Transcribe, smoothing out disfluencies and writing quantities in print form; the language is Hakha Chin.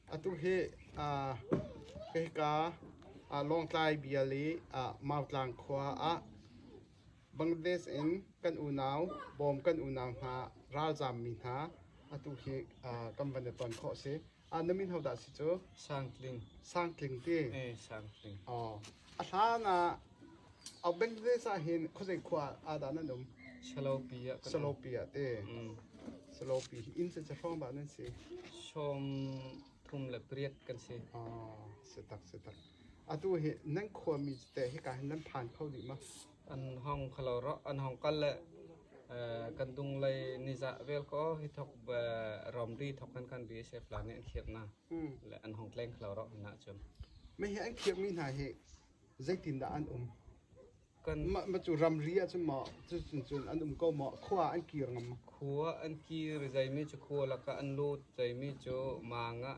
Atu hi hika Lawngtlai bial i Mautlang khua ah Bangladesh in kan unau Bawm kan unau hna ralzaammi hna atu hi kan van i ton khawh si. Na min hodah si cu? Sangtling. Sangtling ti? Eh, Sangtling. Oh. A hlan ah Bangladesh ah hin khuazei khua ah dah nan um? Salopi ah kan um. Salopi ah te. Salopi hi inn cu hrawng dah nan si? 38 kan si. Oh, si tak si tak. Atu hi nan khuami te hika hin nan phan kho dih ma? An hong khalo ro an hong kal le kan dung lei nizah vel ko hi thok ramri thok kan kan BSF la nih an khiak na le an hong tleng khalo ro hina cun. Me hi an khiakmi hna hi zeitindah an um? Kan Ma cu ramri ahcun maw cun cun an um ko maw khua an kir ngam? Khua an kir zaimi cu khua lakah an lut zaimi cu manga.